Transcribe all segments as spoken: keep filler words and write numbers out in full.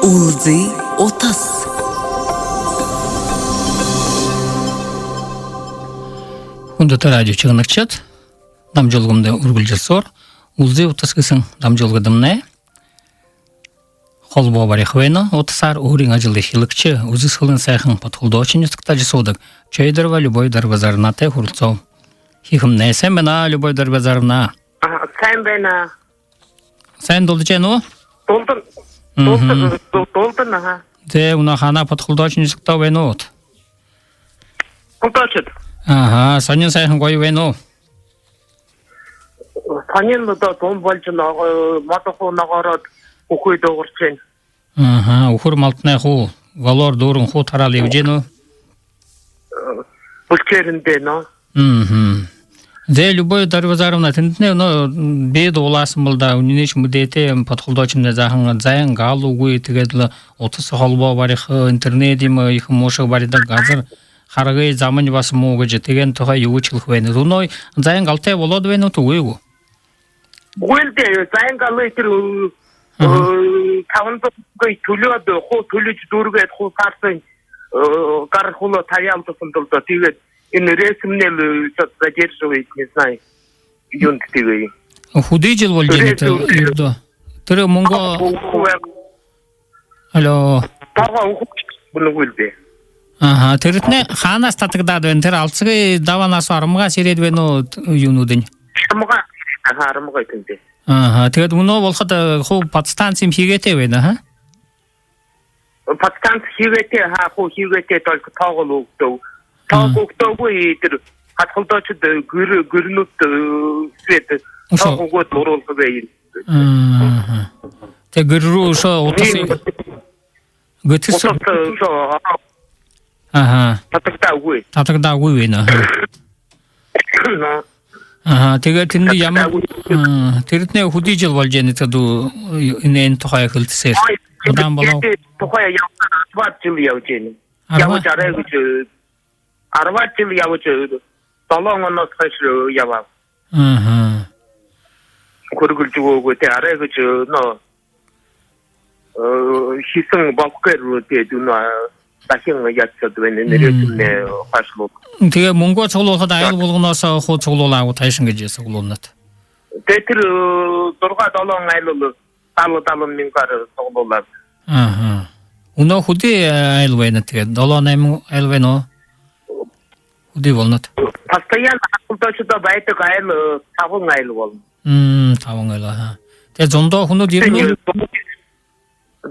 Үлзы утас. Хүндэтэ радио шагнагшад, дамжуулгамнай үргэлжэлһөөр, «Үлзы утас» гэһэн дамжуулгадамнай холбоо бариха байна утасаар өөрын ажал эрхилэгшэ, үзэсхэлэн һайхан Подхулдочи нютагта ажаһуудаг Чойдорова Любовь Дарбазаровнатай хөөрэлдөө хэхэмнай. Сайн байна, Любовь Дарбазаровна. Аха, сайн байна. Сайн дуулдажа байна гү? Дуулдана. Мгм. Дуулдана, дуу-, дуулдана, аха. Тэ, мүнөө хаана, Подхулдочи нютагта байна гүт? Подхулдочи. Аха, һонин һайхан гоё байна гү? Һонин одоо зун болжо, ногоо, модо хуу ногоороод, үхы дуугаржа байна. Аха, үхэр малтнай хуу, голоор дүүрэн хуу тараал ябажа байна гү? Бэлшээрэн даа, нөө. Мгм. Зэ, Любовь Дарбазаровна, тэндэтнай, нөө, би дуулаһан бол даа, үнинэйшье мэдээтэй, Подхулдочимнай заахан зайн гал үгы, тиигээд лэ утас холбоо бариха, интернет юумэ ехэ муушаг баридаг, газар харгы замань баһа муу гэжэ, тэрээн тухай юугээ хэлэхэ байнат? Мүнөө зайн галтай болоод байна гүт, үгы гү? Үгы л даа, зайн гал тэрэ, э, Аха. э, табан зуугай түлеэд, хуу түлеэжэ дүүргээд, хуу саарһан, э, гар хүлөө табяалдаһан даа. Тиигээд энэ рельсмнай л, э, что-то задерживает, не знаю, юундэ тиигээ юм. Хэды жэл болжо байна, Рельс тэрэ, үгы. Юрдөө? Тэрэ мүнгэ... Үгы. Алло. Тоогоо үгэхэгүй, бү нүгэл бэ. Аха, тэрэтнай хаанаһаа татагдаад байна? Тэрэ Алсагай дабаанһаа, Арамгааһаа ерээд байна гү, юунүүдынь? Арамгаа, аха, Арамгаа тэндэ. Аха, тиигээд мүнөө болоходо, э, хуу подстанци юумэ хээгээтэй байна, аха? Подстанци хээгээтэй, аха, хуу хээгээтэй, только тоогоо л үгтөө. Тоогоо Мм. үгтөөгүй, тэрэ Подхулдочидо, э, гэр, гэрнүүд, э, свет, Үшөө. тоогоо үгөөд оруулха байнат. Аха. Тэ гэр руу үшөө утас... Мм. Гэтэс... Утас, э, үшөө, аха. Аха. Татагдаагүй. Татагдаагүй байна, аха. Но. Аха, тиигээд тэндэ ямар... Татагдаагүй. А, тэрэтнай хэды жэл болжо байна, тэдэ, энэ, энэ тухай хэлэһээр? Ой, Удаан болоо. Тэрэ тухай ябаа, арбаад жэл ябажа байна. Арба? Ябажа арай гэжэ, арбаад жэл ябажа, долоон онһоо хойшо ябаа. Аха. Хүргэлжэ үгөөгүй, тэ, арай гэжэ, но, э, хэһэн болохогүй, тэ, дүүнэ, дахин ябашоод байна, Мм. нэрэтэмнэ хашалуу. Тиигээ мүнгөө суглуулхада айл Зэ. Болгоноһоо хуу суглуулаа гүт, хайшан гэжэ суглуулнат? Тэ, тэрэ, э, зургаа-долоон айл бол далан-далан мянгаар суглуулаа. Аха. Мүнөө хэды, э, айл байна, тиигээд? Долоон-найман айл байна гү? Хэды болонот? Постоянно Подхулдочидо байдаг айл, э, табан айл болоно. Мм, табан айл, аха. Тиигээд зундаа хүнүүд ерэнэ гү?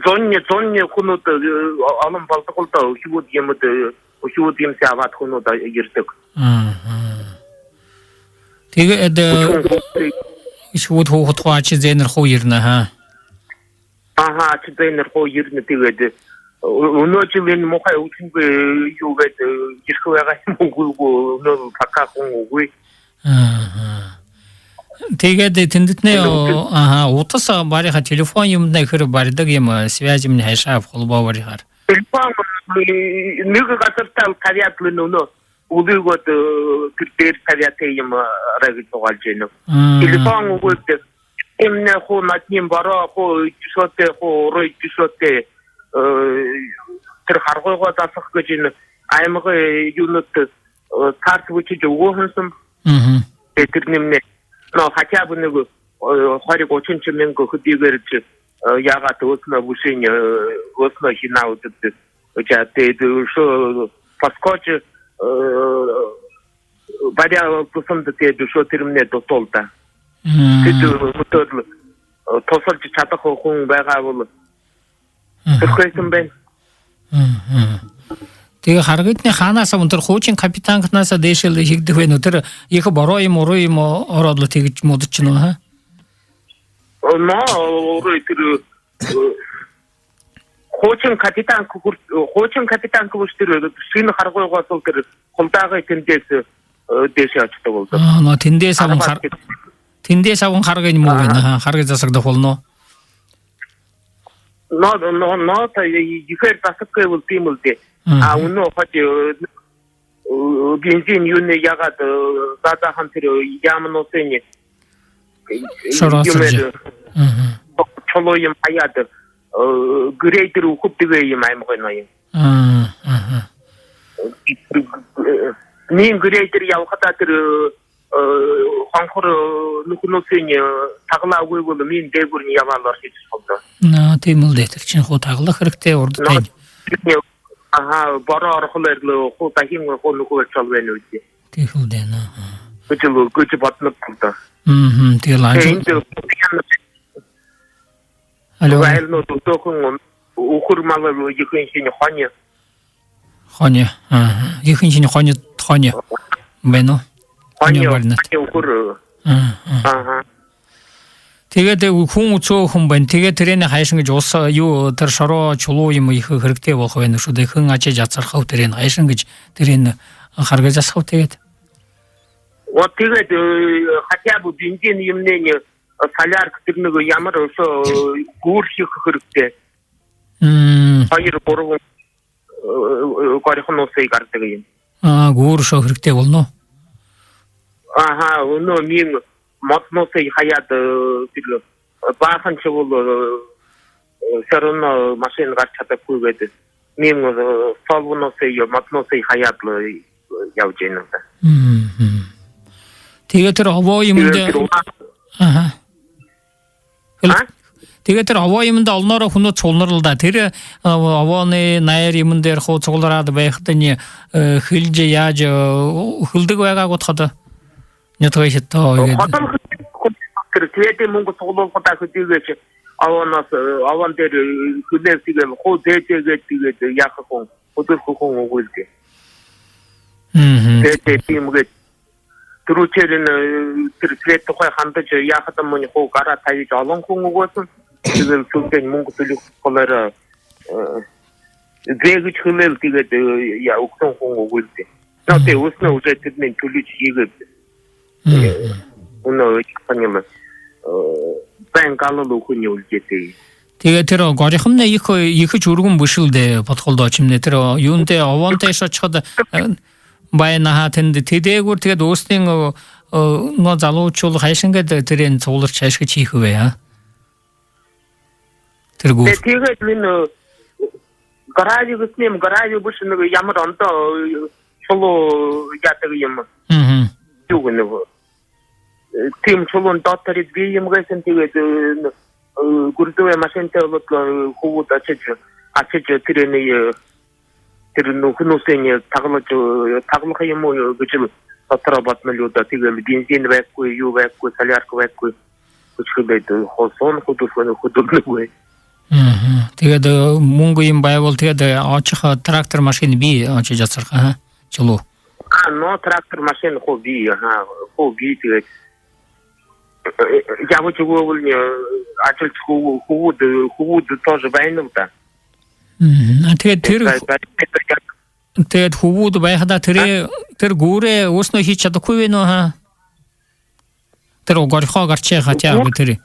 Зунни, зунни хүнүүд, э, олон болодог л даа, үхибүүд юумэд, э, үхибүүд юумэһээ абаад хүнүүд, э, ерэдэг. Аха. Тиигээд, э, Үхибүүд. Үхибүүд, хүүгэд хуу, аша зээнэр хуу ерэнэ, аха. Аха, аша зээнэр хуу ерэнэ, тиигээд, э, мүнөө жэл энэ муухай үбшэнгүй, э, юу гээд, э, ерэхэ байгаа юм гү, үгы гү, мүнөө пока хүн үгы. Аха. Тиигээд тэндэтнай, Мүнөө үбшэн- аха, утас бариха, телефон юумэнтнай хэр баридаг юм, э, связь юумэн хайшаа, холбоо барихаар? Телефон, э, нэгэ газартаа л табяад лэ, мүнөө үлы үгөөд, э, тэрэ дээрэ табяатай юм, э, арай гэжэ зугаалжа байна. Мм. Телефон үгы даа. Юумэнэй хуу над ним бороо, хуу эдишөөтэй, хуу уруу эдишөөтэй, э, тэрэ харгыгоо засаха гэжэ энэ аймагай юунүүдтэ, э, карта бэшэжэ үгөө һэн һэн. Мгм. Тэ, тэрэ юумэнэй, но, хотя бы нэгэ, э, хори-гушан шэ мянга хэдыгээр шэ, э, яагаад өөһэнөө бэшыень, э, өөһэнөө хинаа үдэгдэ. Учаа, тэ, тэ, үшөө подскочи, э, баряа тусамда, тэ, үшөө тэрэмнай дутуул даа. Мм. Тэдэ мүнөөдэр, э, тусалжа шадаха хүн байгаа бол Мгм. Түрхөөһэн байна. Мгм. Тиигээ харгытнай хаанаһаа, тэрэ хуушан капитанкатнайһаа дээшээ лэ хэгдэхэ байна гү? Тэрэ ехэ бороо юм, уруу юм ороод лэ тиигэжэ муудашана гү, аха? Но, уруу тэрэ, э, хуушан капитанка хүрт-, хуушан капитанка бэшэ, тэрэ шэнэ харгыгоо һаа тэрэ хулдаагай тэндэһээ, э, дээшээ ошодог болодог. А, но тэндэһээ абан хар-, Арбаад. Тэндэһээ абан харгынь муу байна, аха, харгы засагдаха болоно. Но, но, но, та, ехээр засаггүй бол тиимэл даа. Мгм. А, үнөө хойто, э, э, бензин юунэй яагаад, э, заа-, заахан тэрэ, э, яамануудынь, э, Шорооһон юумээр, юм. Мгм. Шулуу юм хаяад, э, э, грейдер үгэхэб, тиигээ юм аймагай ноён. Аа, аха. Э, минии грейдер ябахадаа тэрэ, э, хонхор, э, нүхэнһөө соо, э, таглаагүй бол минии дээгүүрнь ябаал орхижо шадахал даа. Аа, тиимэл даа, тэрэ шэнь хуу таглаха хэрэгтэй урда тань. Аха, бороо орохол эрэл хуу дахин хуу нүхэ барижал байна үгы. Тиихэл даа, аа. Гэжэл, гэжэ бодоноб даа. Мгм, тиигэл. Тэ, анжу- эндэ Алло. Айлнууд үтөөхэнь үхэр мал, ехэнхинь хони. Хони. Аха. Ехэнхинь хони, хони. Байна гү? Хони, хони барина. Хони, үхэр. Аха. Аха. Тиигээд хүн үсөөхэнь байна. Тиигээд тэрэниие хайшан гэжэ, ус юу, тэрэ шороо, чулуу юумэ ехэ хэрэгтэй болохо байна шүү дээ. Хэн ачаад асархаб, тэрэниие хайшан гэжэ, тэрэниие харгыжа асархаб тиигээд. Вот тиигээд, э, хотя бы бензин юумэнь, э, солярка, тэрэ нэгэ ямар ушоо, э, гүүр хэхэ хэрэгтэй. Мм. Хоёр, гурбан, э, э, горихонуудые гаргадаг юм. Аа, гүүр ушоо хэрэгтэй болоно. Аха, үнөө минии модонуудые хаяад, э, тэрэ, э, баахан шэ бол, э, э, всё равно машина гаража шадахагүй гэдэг. Минии, э, солбонуудые, модонуудые хаяад лэ, э, ябажа байнаб даа. Мгм. Тиигээд тэрэ овоо юумэндэ... Тиигээд тэрэ угаа... Аха. Хэл... А? Тиигээд тэрэ овоо юумэндэ олоноороо хүнүүд сугларал даа. Тэрэ, э, овооной найр юумэн дээрэ хуу суглараад байхадань, э, хэлэжэ яажа, э, хэлэдэг байгаа гүт ходо? Нютагайхидтаа иигээд. Ходол хэ-, тэрэ цветэй мүнгэ суглуулхадаа хэдыгээшье овооноос, э, овоон дээрэ, э, хэлээл, тиигээл хуу дээдээ гээд, тиигээд яаха хүн, хүдэлхэ хүн үгы л даа. Мгм. Цветэй тиимэ гээд. Түрүүшээр энэ, э, тэрэ цвет тухай хандажа яахадамнай хуу гараа табижа олон хүн үгөөһэн. Тиигээл шүлдэнь мүнгэ түлэхэ болоороо, э, зээгэжэ хэлээл, тиигээд, э, яа, үгтэн хүн үгы л даа. Но, мгм, тэ, өөһэнөө уже тэдэнэйнь түлэжэ иигээд. Мгм. Э, үнөө ханила, э, байн галал үгэхэнь үльгэтэй. Тиигээд тэрэ горихомнай ехэ, ехэшье үргэн бэшэл даа, подхолдоочомнай. Тэрэ юундэ, овоонтойшье ошоходо, э, байна ха тэндэ. Тэдээгүүр тиигээд өөһэдынь, э, э, нөө залуушуул хайшан гээд тэрээн сугларжа хайшан гэжэ хэхэ бэ, а? Тэрэ гүүр. Тэ, тиигээд минии, э, гравий гэһэн юм, гравий бэшэ, нэгэ ямар ондоо, э, шулуу яадаг юм. Мгм. Юу гэнэб. Э, тиимэ шулуун дотор бии юм гээшэ, тиигээд, э, э, грузовой машинатай болоод, э, хүбүүд ошожо, ошожо, тэрэнээ, э, тэрэ нүхэнүүдынь таглажа, э, таглаха юм гү гэжэл дотороо бодоно лэ даа. Тиигээл бензин байхагүй, юу байхагүй, солярка байхагүй. Хүшхэ бэд, э, хуу суун хүдэлхэнь хүдэлнэгүй. Мгм. Тиигээд, э, мүнгэ юм байбал, тиигээд, э, ошохо, э, трактор машина бии, ошожо асарха, а? Шулуу. А, но трактор машина хуу бии, аха, хуу бии, тиигээд. Э, э, ябажа үгөөбэлнь, э, ажалша хүб-, хүбүүд, э, хүбүүд тоже байнал даа. Мгм. А, тиигээд тэрэ... Бай-, бай-, бай-, тиигээд хүбүүд байхадаа тэрэ... А? Тэрэ гүүрээ өөһэнөө хэжэ шадахагүй байна гү, ха? Тэрэ горхоо гаража, хотя бы тэрэ.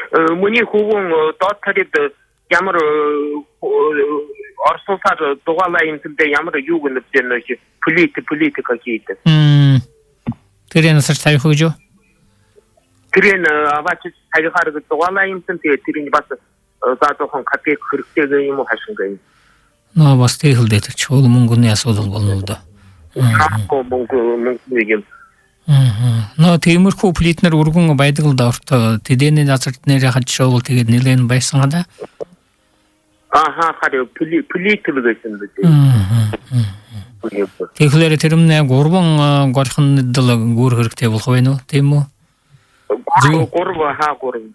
Э, минии хүбүүн, э, дотороо, э, ямар, э, э, оршуулсаар дугаалаа юм һэн даа, ямар юу гэнэб даа, нөө, плиты, плиты какие-то. Мм. Тэрэниие асаржа табиха гэжэ гү? Тэрэниие, э, абаашажа табихаар гэжэ дугаалаа юм һэн, тиигээд тэрэниие баһа, э, заатахан копейка хэрэгтэй гээ юм гү, хайшан гээ юм. Но, баһа тиихэл даа, тэрэ шулуу мүнгэнэй асуудал болоно лэ даа. Мгм. Хаа, мүнгэн, мүнгэн юм. Мгм. Но тиимэрхүү плитэнэр үргэн байдаг лэ даа урда. Тэдэнэй асаржа нээрээ хадшаа бол тиигээд нилээн байһан ха даа. Аха, харин пли-, плиты лэ гээшэ юм даа. Мгм, мгм. Плиты. Тиихэлээрээ тэрэмнай гурбан, э, горхондо лэ гүүр хэрэгтэй болохо байна гү, тиимэ гү? Гур-, гурбан, аха, гурбан.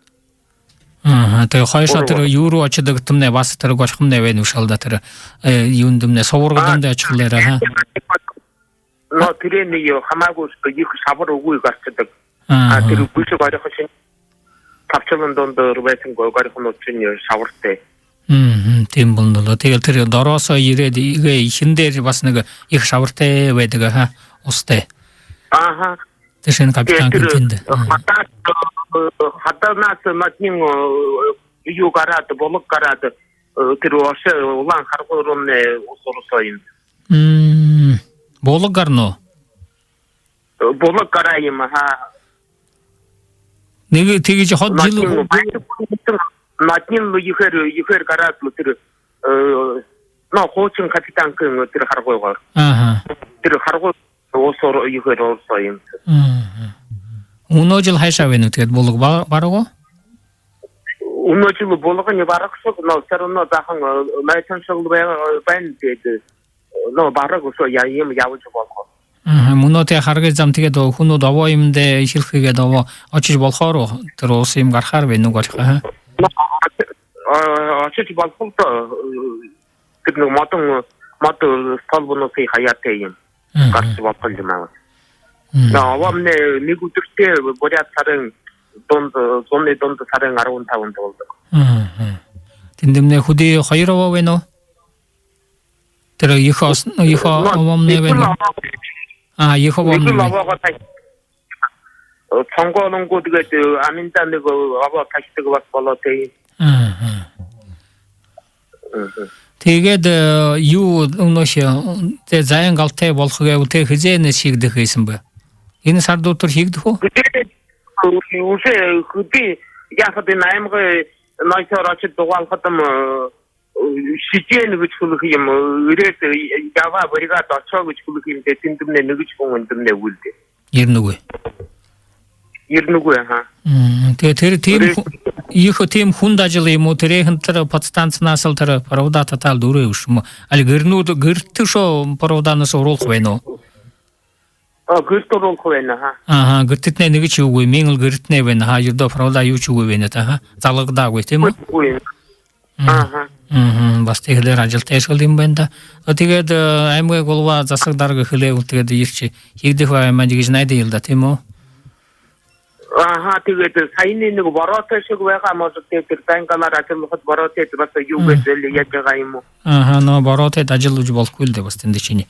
Аха, тиигээд хойшоо... Гурбан. Тэрэ юу руу ошодогтомнай, баһа тэрэ горхомнай байна бэшэ аал даа, тэрэ, э, юундэмнай, субаргадамнай ошохолоороо, аха. Но тэрэниие хамаагүй, что ехэ шабар үгы гаража шададаг. А, аха. Тэрэ бэшэ горхоншни, табшалан дондо байһан го-, горхонуудшни шабартай. Мгм, тиимэ болоно лэ даа. Тиигээл тэрэ дороһоо ерээд, иигээ эхин дээрэ баһа нэгэ ехэ шабартай байдаг, аха, усатай. Аха. Тэрэшни капитан... Тэрэ капитан даа. Хадаа-, э, хадаанһаа над нён, э, юу гараад, булаг гараад, э, тэрэ ошоо, улаан харгы руумнай ус урасаа юм. Мм. Булаг гарана гү? Э, булаг гараа юм, аха. Нэгэ тиигэжэ ходо жэл... Над нён бай-, Нодниинь лэ ехээр, ехээр гараад лэ тэрэ, э, но, хуушан капитанкын тэрэ харгыгаар. Аха. Тэрэ харгы уһаар ехээр орсоо юм. Мгм. Мүнөө жэл хайшаа байнаб, тиигээд булаг ба-, бараг гү? Мүнөө жэл булаг нэ бараг шэг, но всё равно дахин, э, найзан шэг лэ бай-, байна, тиигээд, э, но бараг үшөө я-, юм ябажа болохо. Аха, мүнөө тэрэ харгы зам тиигээд хүнүүд обоо юм даа, эхилхэ гээд обоо ошожо болохоор гү, тэрэ уһа юм гарахаар байна гү, ошохо, аха? Но, э, ошожо болохол доо, э, тэрэ нэгэ модон, модон столбонуудые хаяатай юм. Мгм. Гаража болохол юм аа. Мгм. Но обоомнай нэгэ үдэртөө буряад һарын дунда, зунай дунда һарын арбан табанда болодог. Мгм. Тэндэмнай хэды, хоёр обоо байна гү? Тэрэ ехэ ос-, ехэ обоомнай байна гү? А, ехэ обоомнай. Ехэ обоогоо тахи-, сонгоолонгууд гээд, э, аминдаа нэгэ обоо тахидаг баһа болоотой. Аха. Мгм. Тиигээд, э, юу, үнөөхи, тэрэ зайн галтай болохо гээ, тэрэ хэзээнһээ хэгдэхэ гээшэб? Энэ һара дотор хэгдэхэ гү? Хэды, уже хэды, яахадаа, аймагай ноёхоор ошожо дугаалхадам, э, шэжээнэ гэжэ хэлэхэ юм, ерээд, э, ябаа, бригада ошоо гэжэ хэлэхэ юм даа, тэндэмнай нэгэшье хүн эндэмнай үгыл даа. Ерэнэгүй. Ерэнэгүй, аха. Мм, тиигээ тэрэ тиимэ хү-, ехэ тиимэ хүндэ ажал юм гү, тэрэ хэн тэрэ подстанцинһаа тэрэ провода татаад дүүрээ бэшэ юм гү? Али гэрнүүд, гэртэ үшөө проводануудые оруулха байна гү? А, гэртэ оруулха байна, аха. Аха, гэртэтнай нэгэшье үгы, миин лэ гэртэтнай байна, аха, ердөө провода юушье үгы байна, аха. Залгагдаагүй, тиимэ гү? Үгы. Мгм. Аха. Мгм. Баһа тиихэлээр ажалтай ажал юм байна даа. А, тиигээд, э, аймагай голова, засаг дарга хэлээ бэлэй, тиигээд ершэ хэгдэхэ байха юм гэжэ найдая л даа, тиимэ гү? Аха, тиигээд саяын нэгэ бороотой шэг байгаа, может, тэрэ зайн галаар ажаллахада бороотой баһа юу гэжэ яажа байгаа юм гү? Аха, но бороотой ажаллажа болохогүй л даа баһа тэндэ шэнги.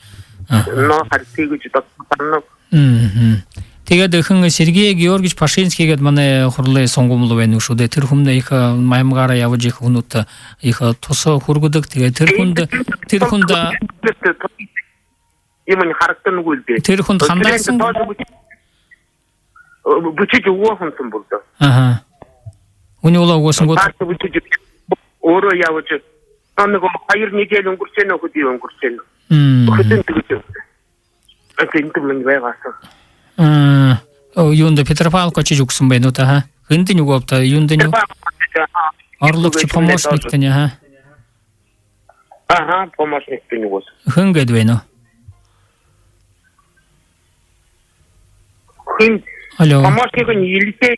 Аха. Но харин тиигэжэ бодоһон. Мгм. Тиигээд хэн, Сергей Георгиевич Пашинский гээд манай Хуралай сунгамал байна шүү дээ. Тэрэ хүмнай ехэ, э, аймагаараа ябажа, ехэ хүнүүдтэ ехэ, э, туһа хүргэдэг. Тиигээд тэрэ хүндэ, тэрэ хүндэ юумэн харагданагүй л дээ. Тэрэ хүндэ хандаа һэн гү? Тоже бү-, э, бүжэжэ үгөө һэн бэлэй даа. Аха. Үнөө лэ үгөө һэн гү? Тоже бүжэжэ өөрөө ябажа. Но нэгэ хоёр неделя үнгэржэ байна, хэды үнгэржэ байна. Мм. Хэдэн тиигэжэ. Тиигээд тэндэмнай байгаа һэн. А, о, юундэ, Петропавловка ошожо үгэһэн байна гү та, аха? Хэндэнь үгөөб та, юундэнь юу? Петропавловка, аха. Орлогшо помощниктэнь, аха. Аха, помощниктэнь үгөөһэн. Хэн гээд байна гү? Хэн? Алло. Помощникынь Елисей,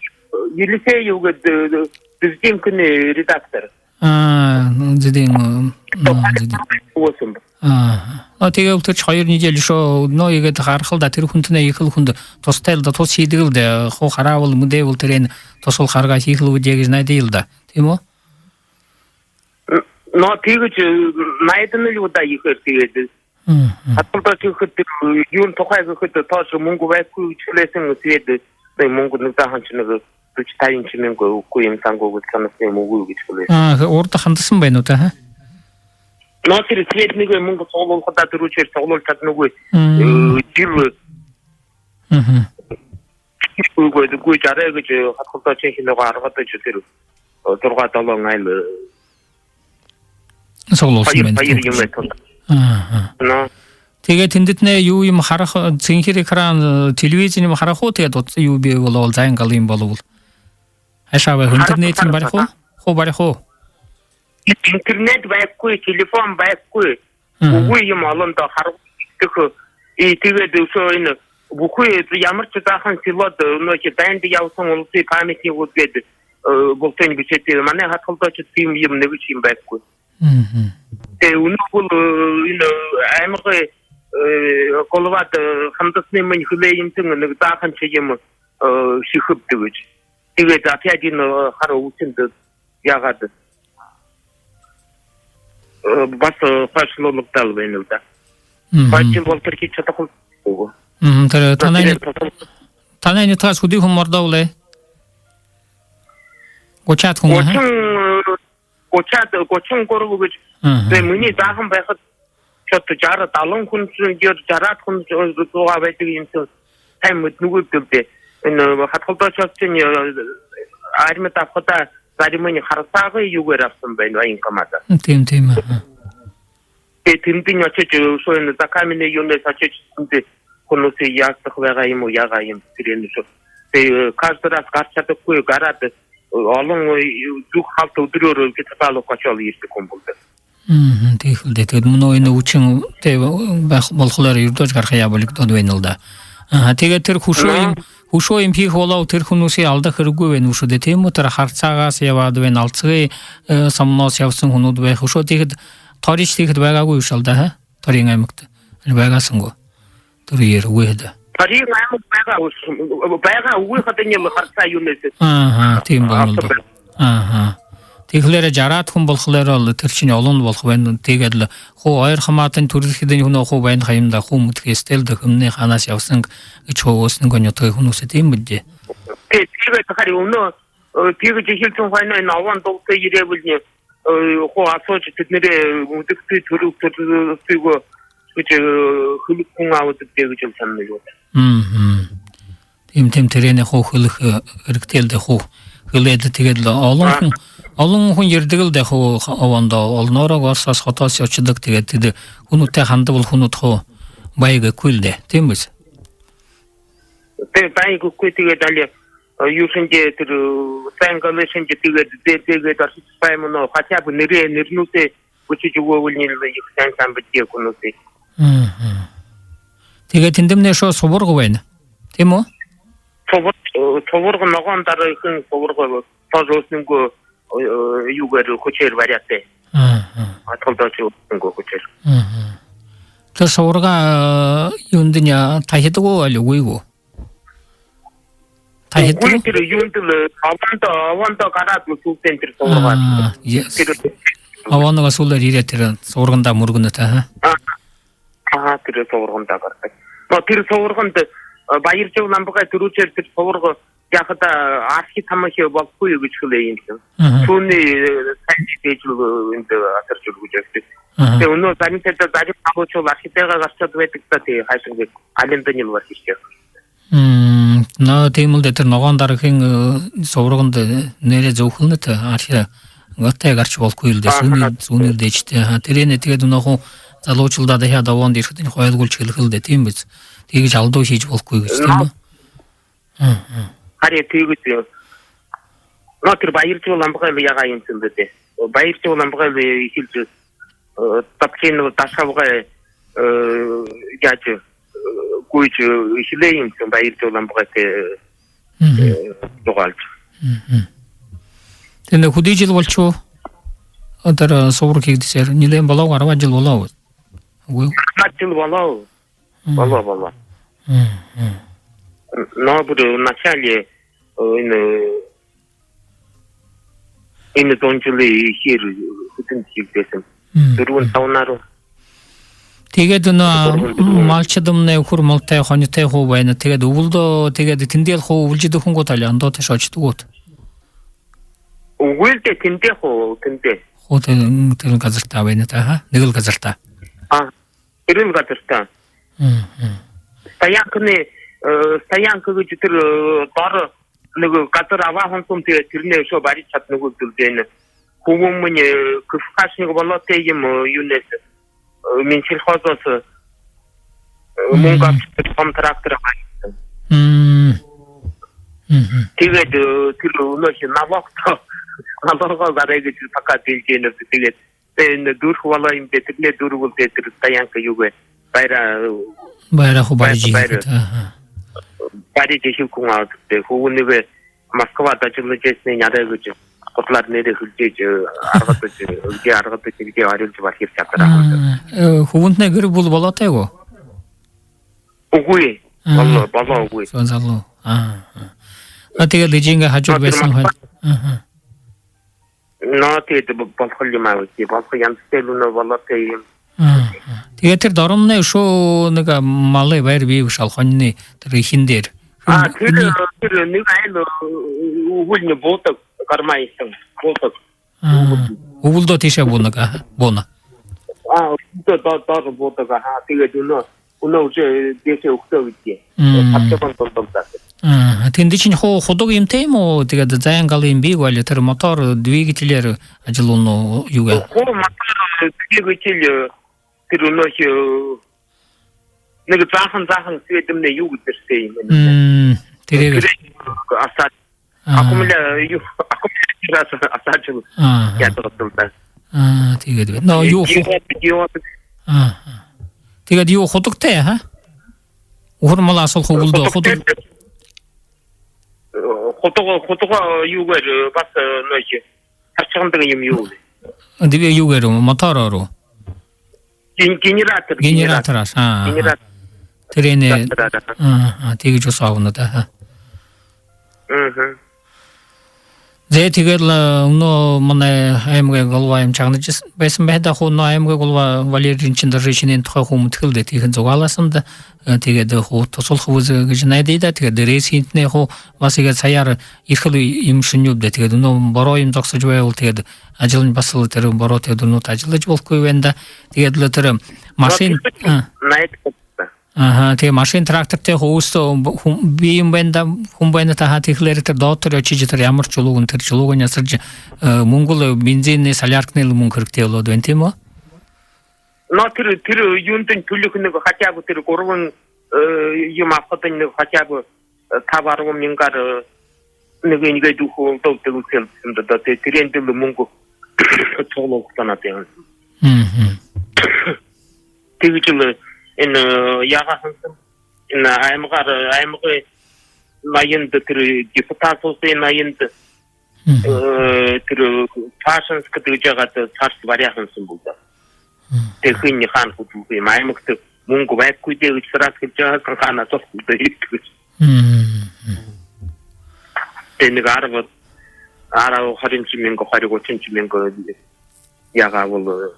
Елисей юу гээд, э, Дэбисхиинэй редактор. А, ну, Зэдын, э, ну, Зэдын. Үгөөһэн. А, а, тиигээд тэрэ хоёр неделя үшөө, но, иигээд харахал даа, тэрэ хүнтнай ехэл хүндэ туһатай л даа, туһа шиидэгэл даа, хуу хараабал, мэдэбэл, тэрээн туһал харгы хиихэл бэзэ гэжэ найдая л даа. Тиимэ гү? Но, тиигэжэ, э, найдана л даа ехээр тиигээд. Мгм. Хадхалдаашан гэхэдэ, э, юун тухай гэхэдэ, тоже мүнгэ байхагүй гэжэ хэлээһэн, тиигээд, э, мүнгэ нэгэ заахан шэнги, э, дүшэ-табин шэнги мүнгэ үгэхэгүй юм һэн гү гэжэ һанаһан юм, үгы гэжэ хэлээ. А, урда хандаһан байна гү та, аха? Но тэрэ светнэйгээ мүнгэ суглуулхадаа, түрүүшээр суглуулжа шаданагүй. Мм. Э, жэл. Мгм. Үгы, үгы, жарай гэжэ, э, хадхалдаашан хэнэйгөө аргадажа тэрэ, э, зургаа-долоон айл, э, суглуулһан байна. Хоёр, хоёр юм байна. Аха. Но. Тиигээд тэндэтнай юу юм хараха, э, цэнхэр экран, э, телевизор юм хараха гү, тиигээд утаһан юу бии болбол, зайн гал юм болбол? Хайшаа байха, интернет юм бариха гү? Хуу бариха гү? Интернет байхагүй, телефон байхагүй. Мгм. Үгы юм, олон даа, харгы хэхэ. И тиигээд үшөө энэ бүхы ямаршье заахан селодо, э, нүгөө дайнда ябаһан уласай памятнигууд гээд, э, бултань бэшээтэй. Манай хадхалдаашад тиимэ юм нэгэшье юм байхагүй. Мгм. Тэ, үнөөхи, э, энэ аймагай, э, головада, э, хандаһанаймнай хэлээ юм һэн, нэгэ заахан шэг юм, э, хэхэбди гэжэ. Тиигээд опять энэ, э, хара үбшэндэ яагаад, э, баһа, э, хойшолуулагдал байна л даа. Мгм. Хойшол болотор хэжэ шадахагүй. Мгм, тэрэ танай, тэрэ ню-, тосол-, танай нютагһаа хэды хүн мордоо бэлэй? Гушаад хүн, аха? Гушан, э, гушаад, гушан гурба гэжэ. Мгм. Тэ, минии заахан байхада шууд жара, далан хүн, жара, жараад хүн зугаа байдаг юм һэн. Һайн мэдэнэгүйб даа. Энэ хадхалдаашадшни, э, армида абахадаа, заримынь харасаагай юугээр абаһан байна, военкоматаар. Тиимэ, тиимэ, аха. Тиигээд тэндэнь ошожо, үшөө энэ Закаменный юунһээ ошожо, тэндэ хүнүүдые яагадаг байгаа юм гү, яагаа юм, тэрэнээ шуу. Тиигээд, э, каждый раз гаража шададаггүй, гараад, э, олон, э, зүг халта үдэрөөр Петропавловка ошоод ерэдэг хүн болдог. Мгм, тиихэл даа. Тиигээд мүнөө энэ үбшэн тээ байха болохоор юрдөөшье гарахаяа болигдоод байна л даа. Аха, тиигээд тэрэ хүшөө юм, хүшөө юм хэхэ болоо, тэрэ хүнүүдые алдаха хэрэггүй байна бшуу даа, тиимэ гү? Тэрэ харасаагаас ябаад байна, Алцагай, э, сомоноос ябаһан хүнүүд байха бшуу. Тиихэдэ торишье тиихэдэ байгаагүй бшуу л даа, аха? Ториин аймагта. Али байгаа һэн гү? Түрүүн ерээ үгы даа. Ториин аймаг байгаа үгы, байгаа үгы хадань юм харасаа юунһээ. Аха, тиимэ болоно л даа. Аха. Тиихэлээрээ жараад хүн болохоор лэ тэрэшни олон болохо байна. Тиигээд лэ хуу ойро хамаатань түрэхэдэнь хүнөө хуу байна ха юм даа. Хуу мэдэхэ ёһотой л даа, хэмнай хаанаһаа ябаһан гэжэ, хуу өөһэнөө нютагай хүнүүдые, тиимэ бэд даа. Тии, тиигээд харин үнөө, э, тиигэжэ эхилһэн хойноо энэ овоон дулаатай ерээ бэлэй, э, хуу асуужа, тэдэнэрэй үдэхтэй, түрэл, түрэлтэйгөө гэжэ, э, хэлэхэ хүн абаад үгтөө гэжэ һанана юм даа. Мгм. Тиимэ, тиимэ, тэрэнээ хуу хэлэхэ, э, хэрэгтэй л даа, хуу хэлээд, тиигээд лэ олон хүн, олон хүн ерэдэг л даа хуу, ха-, овоондоо, олноороо, горсоос, хотоос ошодог, тиигээд тэдэ хүнүүдтэй хандабал, хүнүүд хуу баяа гэхэгүй л даа, тиимэ бэзэ? Тээ, баяа гэхэгүй, тиигээд али, э, юушье даа, тэрэ, э, сайн гал шэнжэ, тиигээд дээрэ, тиигээд оршиж байна, но хотя бы нэрээ, нэрэнүүдээ бэшэжэ үгөө бэлэй, ехэ сайн һэн бэд даа хүнүүдые. Мгм. Тиигээд тэндэмнай үшөө субарга байна, тиимэ гү? Субар-, э, субарга, ногоон дара эхин субарга, тоже өөһэнгөө, э, юугээр, хүшөөр баряатай. Аха. Аталдаа өөһэнгөө хүшөөр. Мгм. Тэрэ субарга, э, юундэнь, а, тахидаг гү, али үгы гү? Тахидаг гү? Үгы, тэрэ юундэл, э, овоондоо, овоондоо гараад, сүүлдэнь тэрэ субарга. А, е-, тэрэ овооноо сүүлээр ерээд, тэрэ субаргандаа мүргэнэ, аха. А, аха, тэрэ субаргандаа гарадаг. Но тэрэ субарганда, э, Баяржаб ламбагай түрүүшээр тэрэ субарга яахадаа архи тамхи болохогүй гэжэ хэлээ юм һэн. Аха. Түүнэй, э, сайн дээжэл, э, эндэ асаржа үргэжэ ябадаг. Аха. Тээ, үнөө зарим сагта зарим залуушуул архитайгаа гаршаад байдаг даа, тээ, хайшан гээд алиндань лэ бархижа ябадаг. Мм, но тиимэл даа, тэрэ ногоон дара эхин, э, субарганда нээрээ зүбхэлнэ тэ, архи готой гаржа болохогүй л даа, һүниил, һүниил дээжэ тэ. Аха, тэрэнээ тиигээд үнөө хуу залуушуулдаа дахяад овоондо ерэхэдэнь хойлгуулжа хэлэхэ л даа, тиимэ бэзэ? Тиигэжэ алдуу хэжэ болохогүй гэжэ, тиимэ гү? Мгм. Харин тиигэжэ, но тэрэ Баяржаб ламбагай лэ яагаа юм һэн даа, тээ. Баяржаб ламбагай лэ эхилжэ, э, Добчинов Дашабагай, э, яажа, э, гүйжэ эхилээ юм һэн, Баяржаб ламбагайтай, э, зугаалжа. Мгм. Тиигээд хэды жэл болошоо? Тэрэ, э, субарга хэгдэһээр нилээн болоо гү, арбаад жэл болоо гү? Үгы. Арбаад жэл болоо. Мгм. Болоо, болоо. Мгм. Но бүри в начале, э, энэ, энэ зуун жэлэй эхеэр хэдэн хэгдээһэн. Мгм. Дүрбэн, табан. Тиигээд энэ, дүрбэн, дүрбэн. Малшадамнай үхэр малтай, хонитой хуу байна. Тиигээд үбэлдөө, тиигээд тэндээ лэ хуу үбэлжэ үгэхэ гүт, али ондоо тээшэ ошодог гүт? Үгы л даа, тэндээ хуу, тэндээ. Хуу тэрэ, тэрэ газартаа байна та, аха? Нэгэл газартаа. А. Тэрэл газартаа. Мгм. Стоянкын, э, стоянка гэжэ тэрэ, э, доро нэгэ газар абаа һэн һэм, тээ, тэрэнээ үшөө барижа шаданагүй гэжэ хэлэнэ. Хүбүүмни, э, КФХ-шник болоотой юм, э, юунһээ, э, Минсельхозһоо, э, мүнгэ абажа, тэрэ том трактор абаа һэн. Мм. Мгм. Тиигээд, э, тэрэ үнөөхи налогто, налогоо гаргая гэжэ пока дэлгэжэ байна. Тиигээд Тээ, энэ дүүрхэ болоо юм даа, тэрэнээ дүүргэл даа, тэрэ стоянка юугээ. Байра, байра хуу барижа, байра, байра. Аха. Барижа эхилхэ хүн абаад тээ. Хүбүүнэйб Москвада ажаллажа байһан, арай гэжэ худалаар нээрээ хэлэжэ, аргадажа, эгээ аргадажа, эгээ орёолжо бархиржа шадараа. Аа, э, хүбүүнтнай гэр бүлэ болоотой гү? Үгы. Аа. Болоо, болоо үгы. Зон залуу. Аа. А, тиигээд лэ эжынгээ хажууда байһан хүн. Аха. Но, тиигээд бо-, болохо юм аа, тии, болохо янзатай л үнөө болоотой юм. Мгм. Тиигээд тэрэ доромнай үшөө нэгэ, а, малай байра бии бшуу, хониной тэрэ эхин дээрэ. А, тэрэ, тэрэ нэгэ айл, э, үбэлнь буудаг, гармаа ехэн буудаг. А, үбэлдөө тиишээ буунаг, аха, бууна. А, үбэлдөө до-, доро буудаг, аха, тиигээд үнөө, үнөө уже дээшээ үгтөө гэжэ. Мм. Табшаһан дундалдаа. Аа, тэндэ шэнь хуу худаг юм тээ юм гү? Тиигээд зайн гал юм бии гү, али тэрэ мотор двигателээр ажаллана гү, юугээр? Хуу мотор двигатель, тэрэ нүгөө нэгэ заахан, заахан светэмнай юу гэдэртэй юм. Мм, тэрэ. Тэрэ асаа-, аа, аккумуля-, юу, аккумулятор аса-, асаажал. Аа. Яадаг юм даа. Аа, тиигээд бэ. Но, юу ху-, диод, диод. Аа. Тиигээд юу худагтай, ха? Үхэр мал асуулха үгыл даа, худагтай. Худагтай. Худаг, худаг юугээр, бас, нүгөө харчагандаг юм юу? Тиигээ юугээр, мотороор гү? Ген-, генератор, генератор. Генератор, аа, аа. Генератор. Тэрэнээ. Генератор, аа. Аа, аа, тиигэжэ ус абана даа, аа. Мгм. Зэ, тиигээд лэ, э, мүнөө манай аймагай голова юм шагнажа байһан байха даа, хуу мүнөө аймагай голова Валерий Ринчин дээрэ шэнээн тухай хуу мэдэхэл даа, тиихэн зугаалаһан даа. Э, тиигээд хуу тусалха бэзэ гэжэ найдая даа, тиигээд дээрээ сэнтнай хуу бас иигээд саяар ерэхэл юм шэнги юм даа, тиигээд мүнөө бороо юм зогсожо байбал, тиигээд ажалынь баһал тэрэ бороо тиигээд мүнөө ажаллажа болохогүй байна даа. Тиигээд лэ тэрэ машин, найд-, аа. Аха, тиигээ машин, трактор тээ хуу өөһэдөө хүн бии юм байна даа, хүн байна даа, аха, тиихэлээрээ тэрэ доодо тэрэ ошожо, тэрэ ямар шулуугынь, тэрэ шулуугынь асаржа, э, мүнгэл, бензинэй, солярканай лэ мүнгэ хэрэгтэй болоод байна, тиимэ гү? Но тэрэ, тэрэ юундэнь түлэхэ нэгэ хотя бы тэрэ гурбан, э, юм абахадань нэгэ хотя бы, э, таба-арбан мянгаар, э, нэгэ иигээд үхэ болдо, тиигээд үсээн юм даа, тиигээд тэрээндэл мүнгэ суглуулха һанаатай юм. Мгм. Тиигэжэл энэ, э, яагаа һанаа һэм, энэ аймагаар, аймагай ноёнд, тэрэ депутат һууһан ноёнд, мгм, э, тэрэ Пашинск гэжэ байгаад, саарһа баряа һанаа һэм бэлэй даа. Мгм. Тиихэдэнь хаана хүдэлхэ юм, аймагта мүнгэ байхагүй даа гэжэ сразу хэлэжэ байгаа һэн, хаана асуухаб даа гэжэ. Мгм. Тиигээд нэгэ арба, арба, хорин мянга, хорин, гушан мянга яагаа бол,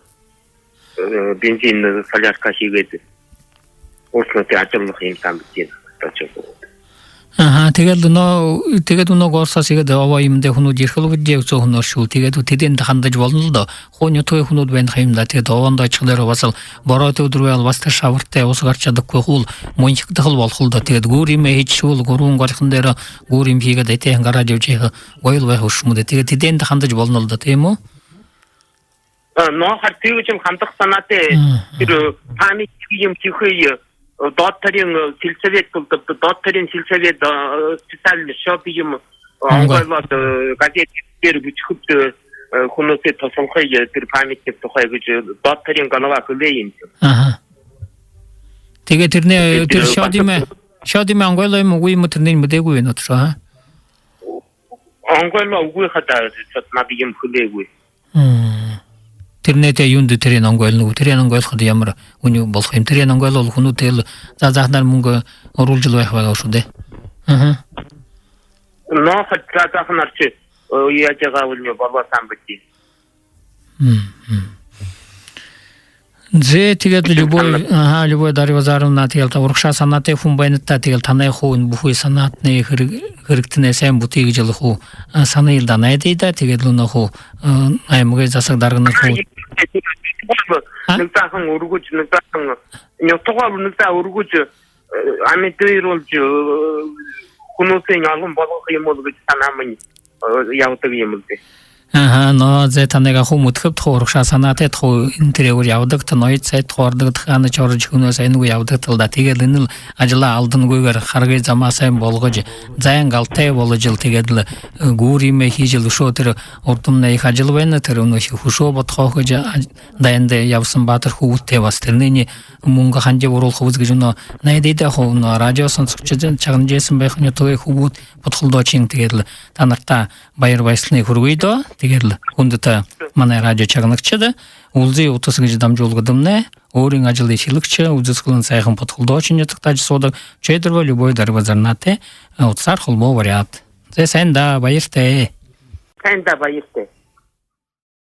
э, бензин, солярка хээд, өөһэдөө тиигээд ажаллаха юм һэн бэзэ даа. Аха, тиигээд лэ мүнөө, тиигээд мүнөө горсоос иигээд обоо юм даа, хүнүүд ерэхэл бэзэ даа, үсөө хүнүүд шуу. Тиигээд лэ тэдээндэ хандажа болоно лэ даа. Хуу нютагай хүнүүд байна ха юм даа. Тиигээд обоондо ошоходоо баһал бороотой үдэр байбал, баһа тэрэ шабартай, ус гаража шадахагүй хуу лэ мунхигдаха болохо лэ даа. Тиигээд гүүр юумэ хэжэ шүүл, гурбан горхон дээрэ гүүр юумэ хээд, эдеэхэн гаража ябажа байха, гоё лэ байха юм шуу даа. Тиигээд тэдээндэ хандажа болоно лэ даа, тиимэ гү? А, но харин тиигэжэ юм хандаха һанаатай. Мгм. Тэрэ памятник юм хэхэ, э, доодо тариин, э, сельсовет болодог, доодо тариин сельсовет, э, специально счёт юм, э, онгойлоод, э, газетэ дээрэ бэшэхэбди, э, хүнүүдтэ туһалхая, э, тэрэ памятник тухай гэжэ, э, доодо тариин голова хэлээ юм. Аха. Тиигээд тэрэнэй, тэрэ, тэрэ счёт юумэ, счёт юумэ онгойлоо юм гү, үгы юм гү, тэрэнэйнь мэдээгүй байна, тиишээ, аа? Онгойлоогүй ха даа, что-то надо юм хэлээгүй. Мм. Тэрэнэй тээ юундэ тэрэниие онгойлноб, тэрэниие онгойлходо ямар үнэ болохо юм? Тэрэниие онгойлбол, хүнүүд тиигээл заа-зааханаар мүнгэ оруулжал байха байгаа шуу даа. Аха. Но харин заа-зааханаар ши, э, яажа байгаа бол, нэ, болоо һаам бэзэ. Мм, мм. Зэ, тиигээд лэ Любовь, аха, Любовь Дарьябазаровна, тиигээл та урагшаа һанаатай хүн байнат даа, тиигээл танай хуу энэ бүхы һанаатнай, хэрэг-, хэрэгтнай һайн бүтээ гэжэл хуу, а, һанаал даа, найдая даа, тиигээд лэ мүнөө хуу, а, аймагай засаг дарганар хуу. А? Нэгэ заахан үргэжэ, нэгэ заахан нютагаа нэгэ заа үргэжэ, э, амидыруулжа, э, хүнүүдынь олон болгохо юм бол гэжэ һанаамни, э, ябадаг юм лэ даа. Аха, но зэ, танайгаа хуу мэдэхэбди, хуу урагшаа һанаатайт, хуу энэ тэрээгүүр ябадагт, ноёд сайд хуу ородогт, хаанашье орожо, хүнһөө һайнгүй ябадагт лэ даа. Тиигээл энэл ажалаа алдангүйгөөр, харгы замаа һайн болгожо, зайн галтай боложол, тиигээд лэ, э, гүүр юумэ хэжэл, үшөө тэрэ урдамнай ехэ ажал байна, тэрэ мүнөө ехэ хүшөө бодхоохо гэжэ, а, дайнда ябаһан баатар хүбүүдтэй баһа тэрэниие мүнгэ ханжа оруулха бэзэ гэжэ мүнөө найдая даа, хуу мүнөө радио соносогшод, шагнажа байһан байха нютагай хүбүүд, подхолдоочинууд, тиигээд лэ танартаа баяр баясхалан хүргэе даа. Тиигээд лэ хүндэтэ манай радио шагнагшад, «Үлзы утаһан» гэжэ дамжуулгадамнай өөрын ажалые эхилэгшэ, үзэсхэлэн һайхан, подхолдоочо нютагтаа ажаһуудаг Чойдорова Любовь Дарьябазаровнатай, э, утаһаар холбоо баряад. Зэ, һайн даа, баяртай. Һайн даа, баяртай.